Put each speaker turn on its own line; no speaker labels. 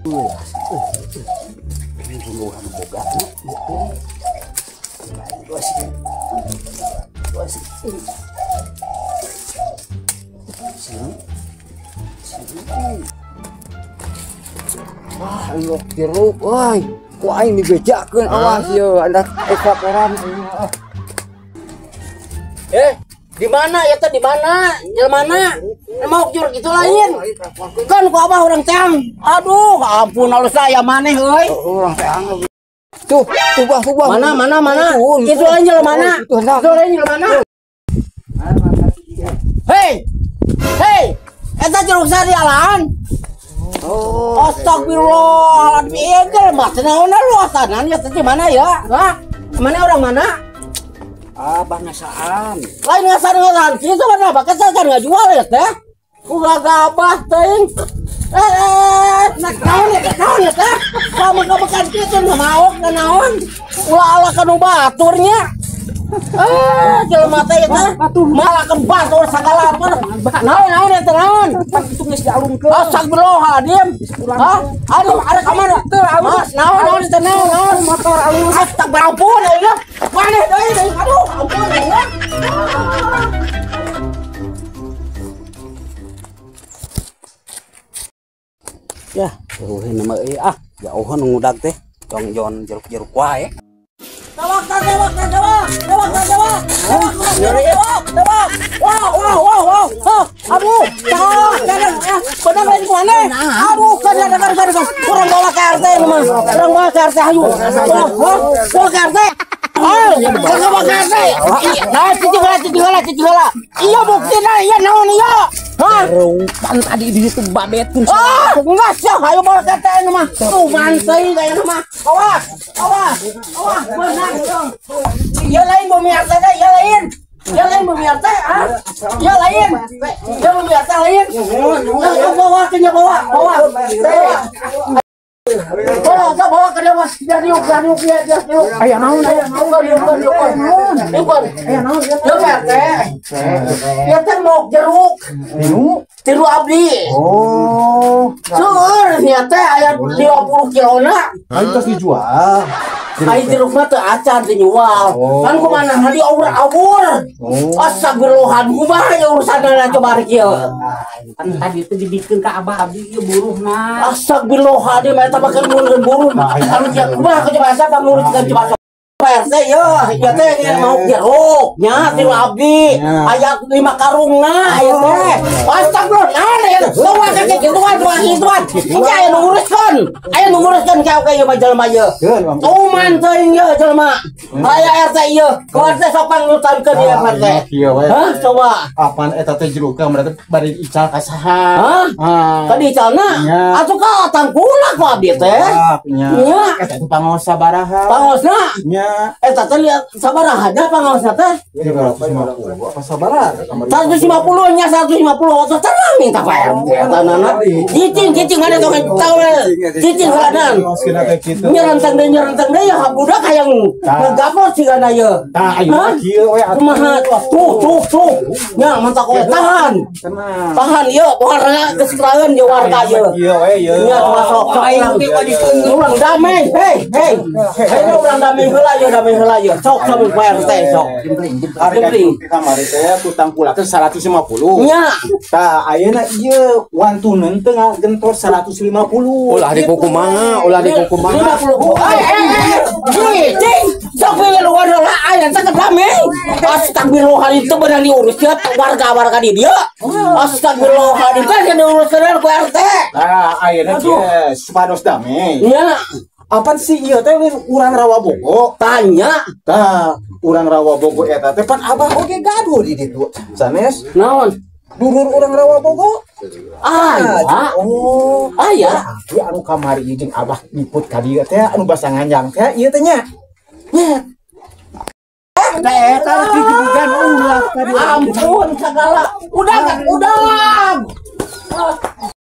Wah, ilok jeruk, woi, ku aing dibejakeun awas ye, ada kaperan.
Di mana ya teh di mana? Jelema mana? Mau jeruk itu lain. Kan ku abah urang teang. Aduh, ampun alus saya maneh euy.
Urang teang. Tuh, tuh bah, tuh bah.
Mana mana mana? Itu lain jelema mana? Itu lain jelema mana? Hei. Hei, eta jeruk sari alaan.
Oh,
astagfirullahaladzim, iya jelema naon luasanan ya teh mana ya? Hah? Mana orang mana?
Abah ngasaan.
Lain ngasaan kitu mana abah kesakan ngajual ya teh. Ulah gabah teuing. Naon ya naon ya teh? Kamu kabekan kitu maok naon? Ulah ala kanu baturnya. Jelema teh ya teh. Malah ke batur sagala naon naon ya teh naon?
Pan kitu geus dialungkeun.
Astagfirullahaladzim. Hah? Aduh, ada ka mana?
Teu alus.
Naon naon teh naon naon
motor alus.
Astagfirullah ampun ya. Maneh deui deui. Aduh, ampun ya.
Ya, jauhin nama euy ah, jauhan ngudag teh. Jongjon jeruk-jeruk wae.
Tewak, tewak, tewak, tewak, tewak, tewak, tewak, tewak. Wow, wow, wow, wow. Aduh, tewak, tewak. Benar lain ku aneh. Aduh, kada kada kada. Kurang bawa ke RT mah. Kurang bawa ke RT hayu. Bawa ke RT. Oh, kurang bawa ke RT. Nah, cicing heula, cicing heula, cicing heula. Iya buktina, iya naon iya. Hah?
Pan tadi di situ babetkeun.
Ah, enggak sih, ayo bawa ke RT mah. Tuh mantai kayaknya mah. Awas, awas, awas, menang dong. Iya lain bumi RT teh, iya lain. Iya lain bumi RT, ah. Iya lain. Iya bumi RT lain. Nah, bawa ke nya bawa, bawa. Bawa, bawa ke dia mas. Dia diuk, dia diuk, dia diuk.
Aya naon, aya
naon, diuk, diuk, diuk.
Aya naon,
ya RT. Ya teh mau jeruk. Tiru abdi.
Oh.
Seueur nya teh aya 50 kilona.
Ayo tos dijual.
Ai jeruk mah teu acan teu nyual. Kan kumaha hadi awur-awur. Astagfirullahaladzim, kumaha ya urusanna coba rek ieu.
Kan tadi teh dibikeun ka abah abdi ieu buruhna.
Astagfirullahaladzim, eta mah keur nguruskeun buruh. Anu sia kumaha coba asa panguruskeun coba Pak RT ya, ya teh mau jeruk nya tilu abdi, aya 5 karungna aya teh. Astagfirullah, naon aya bawa ka kituan kituan. Engke aya nu nguruskeun, aya nu nguruskeun ka oge ieu mah jelema ieu. Tuman teuing ieu jelema. Aya RT ieu, ku RT sok panguruskeun ieu RT. Hah, coba.
Apan eta teh jeruk ka berarti bari ical ka saha?
Hah? Ka diicalna? Atuh ka tangkula ku abdi teh.
Nya. Eta teh pangaos sabaraha?
Pangaosna?
Nya.
Eta teh lihat sabaraha nya pangaosna teh?
350 apa sabaraha?
150 nya 150 otot tenang minta Pak RT eta nana. Cicing cicing mana tong tahu cicing haladan. Nyerentang deui ya budak hayang ngegapot sigana ieu.
Tah ayeuna kieu we atuh.
Kumaha? Tuh tuh tuh. Nya mantak we tahan. Tahan ieu warga geus keraeun ieu warga ieu.
Kieu we ieu.
Nya sok sok urang damai. Hei hei. Hei urang damai heula ieu damai heula ieu. Sok sok Pak RT sok.
Harga kamari teh tutang kula teh 150.
Nya.
Tah ayeuna ieu wantuneun teh ngagentor 150.
Ulah dikukumaha, ulah dikukumaha.
50. Cicing, sok we luar heula aya teh damai. Astagfirullahaladzim teu beunang diurus ya warga-warga di dieu. Astagfirullahaladzim kan diuruskeun ku RT.
Tah ayeuna kieu supados damai.
Nya.
Apan sih ieu teh urang Rawa Bogo?
Tanya.
Tah, urang Rawa Bogo eta teh pan abah oge gaduh di ditu. Sanes?
Naon?
Dulur urang Rawa Bogo?
Aya.
Oh,
aya.
Ieu anu kamari jeung abah nyiput ka dieu teh anu basa nganjang teh ieu teh nya.
Nya.
Teh eta digebugan ulah tadi.
Ampun segala. Udah, udah.